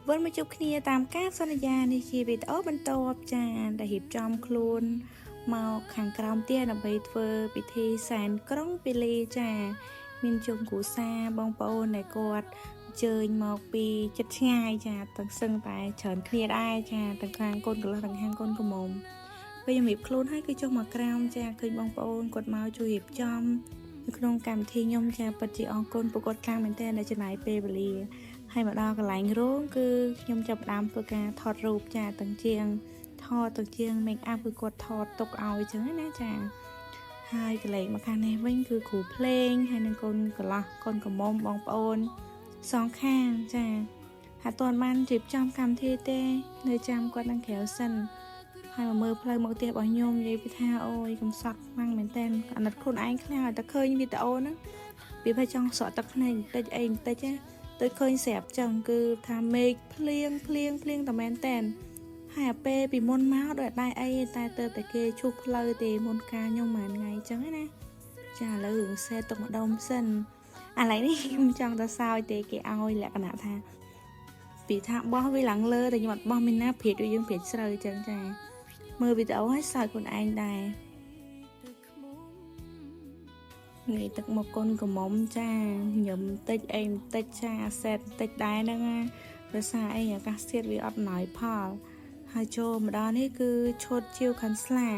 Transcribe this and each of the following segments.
វិលមកជួបគ្នាតាមការសន្យានេះជាវីដេអូបន្ទាប់ចាដែលរៀបចំខ្លួនមកខាងក្រោមផ្ទះដើម្បីធ្វើពិធីសែនក្រុងពាលីចា មានជុំគ្រួសារបងប្អូនដែលគាត់អញ្ជើញមកពីចិត្តឆ្ងាយចាទាំងសឹងតែច្រើនគ្នាដែរចាទាំងខាងកូនកន្លោះទាំងខាងកូនក្រមុំពេលខ្ញុំរៀបខ្លួនហើយគឺចុះមកក្រោមចាឃើញបងប្អូនគាត់មកជួយរៀបចំនៅក្នុងកម្មវិធីខ្ញុំចាពិតជាអរគុណពួកគាត់ខ្លាំងមែនទែនដែលចំណាយពេលវេលា ហើយមកដល់កន្លែងរោងគឺខ្ញុំចាប់ផ្ដើមធ្វើការថតរូបចាទាំងជាងថតទាំងជាង make up គឺគាត់ថតទុកឲ្យអញ្ចឹងណាចាហើយកន្លែងមកខាងនេះវិញគឺគ្រូភ្លេងហើយនឹងកូនកន្លោះកូនក្រមុំបងប្អូនសងខាងចាហើយអត់ទាន់បានរៀបចំកម្មវិធីទេនៅចាំគាត់នឹងក្រៅសិនហើយមកមើលផ្លូវមកផ្ទះរបស់ខ្ញុំនិយាយពីថាអូយកំសត់ខ្លាំងមែនតើអាណិតខ្លួនឯងខ្លាំងឲ្យតែឃើញវីដេអូហ្នឹងវាប្រហែលចង់ស្រក់ទឹកភ្នែកបន្តិចអីបន្តិចណា ទៅឃើញស្រាប់ចឹងគឺថាមេឃភ្លៀងភ្លៀងភ្លៀងតែមែនតែនហើយអាពេលពីមុនមកដូចអត់ដែរអីតែទៅតែគេឈូសផ្លូវទេមុនការខ្ញុំមួយថ្ងៃចឹងណាចាឥឡូវរឿងសេទុកម្ដុំសិនឥឡូវនេះខ្ញុំចង់ទៅសើចទេគេឲ្យលក្ខណៈថាពីថាបោះវាឡើងលើតែខ្ញុំអត់បោះមានណាព្រាចដូចយើងព្រាចស្រូវចឹងចាមើលវីដេអូឲ្យសើចខ្លួនឯងដែរ ងាយទឹកមកកូនក្រមុំចាញឹមបន្តិចអីបន្តិចចាសែតបន្តិចដែរហ្នឹងណាដោយសារអីអាកាសធាតុវាអត់ណយផលហើយចូលមកដល់នេះគឺឈុតជាវខាន់ស្លា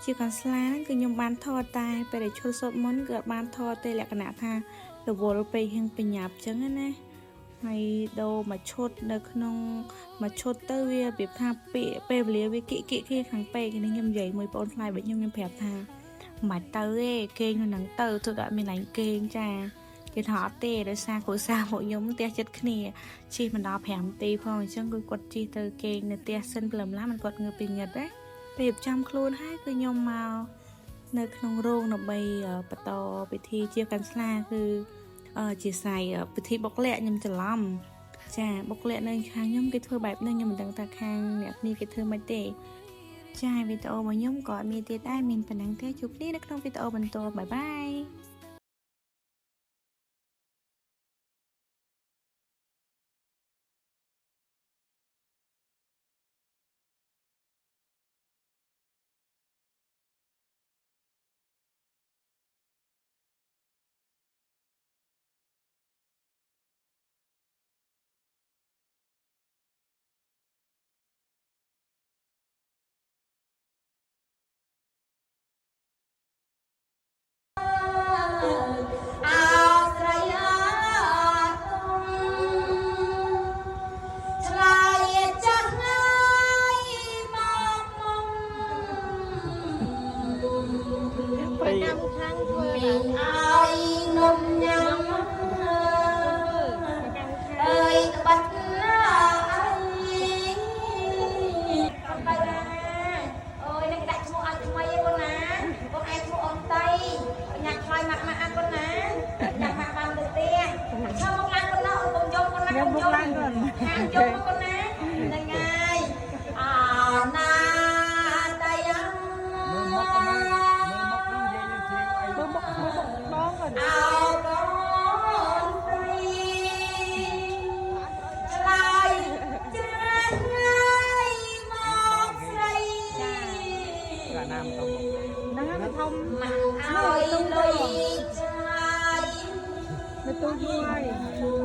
ជាវខាន់ស្លាហ្នឹងគឺខ្ញុំបានថតតែពេលដែលឈុតសូត្រមុនគឺអត់បានថតទេលក្ខណៈថារវល់ពេកហឹងបញ្ញាប់ចឹងណាហើយដូរមួយឈុតនៅក្នុងមួយឈុតទៅវាប្រៀបថាពាក្យពេលវេលាវាគៀកគៀកគ្នាខាងពេកនេះខ្ញុំនិយាយមួយបងប្អូនថ្លៃបើខ្ញុំខ្ញុំប្រាប់ថា មិនបាច់ទៅទេគេងនៅនឹងទៅធ្វើដល់អត់មានឡើងគេងចាគេថាអត់ទេដោយសារគ្រួសារពួកខ្ញុំផ្ទះចិត្តគ្នាជិះមិនដល់5នាទីផងអញ្ចឹងគឺគាត់ជិះទៅគេងនៅផ្ទះសិនព្រលឹមឡើងមិនគាត់ងើបពីងឹតណាពេលរៀបចំខ្លួនហើយគឺខ្ញុំមកនៅក្នុងរោងដើម្បីបន្តពិធីជាកាន់ស្លាគឺជាស្រ័យពិធីបុកលក្ខខ្ញុំច្រឡំចាបុកលក្ខនៅខាងខ្ញុំគេធ្វើបែបនេះខ្ញុំមិនដឹងថាខាងអ្នកគ្នាគេធ្វើមិនទេ ចាវីដេអូរបស់ខ្ញុំក៏អត់មានទៀតដែរមានប៉ុណ្ណឹងទេជួបគ្នានៅក្នុងវីដេអូបន្ត bye bye. អោស្រីអត់ទុំឆ្លើយចាស់ហើយមកមុំ កម្មខាងធ្វើ មានឲ្យនំញ៉ាំអើយក្បាច់ណាអីកូនទៅណាអូយនឹងដាក់ឈ្មោះឲ្យថ្មីឯងកូនណាកូនឯងឈ្មោះអូនតៃញ៉ាំឆ្លើយម៉ាក់ម៉ាក់អាកូនណាញ៉ាំម៉ាក់បានទៅផ្ទះឈើមកឡើងកូនណាអូនកុំយំកូនណាកុំយំខាងយំមកកូនណាហ្នឹងហើយអាណាតៃអ មើលមុខក៏មើលមើលមុខនឹងនិយាយនឹងជ្រាវអី មើលមុខមើលមុខបងគាត់ អោកូនស្រីឆ្លើយចាស់ហើយមកស្រី កាណាមទៅមុខ ហ្នឹងហើយវាធំ ម៉ាក់ឲ្យលុយចាយ នៅទូយូរហើយ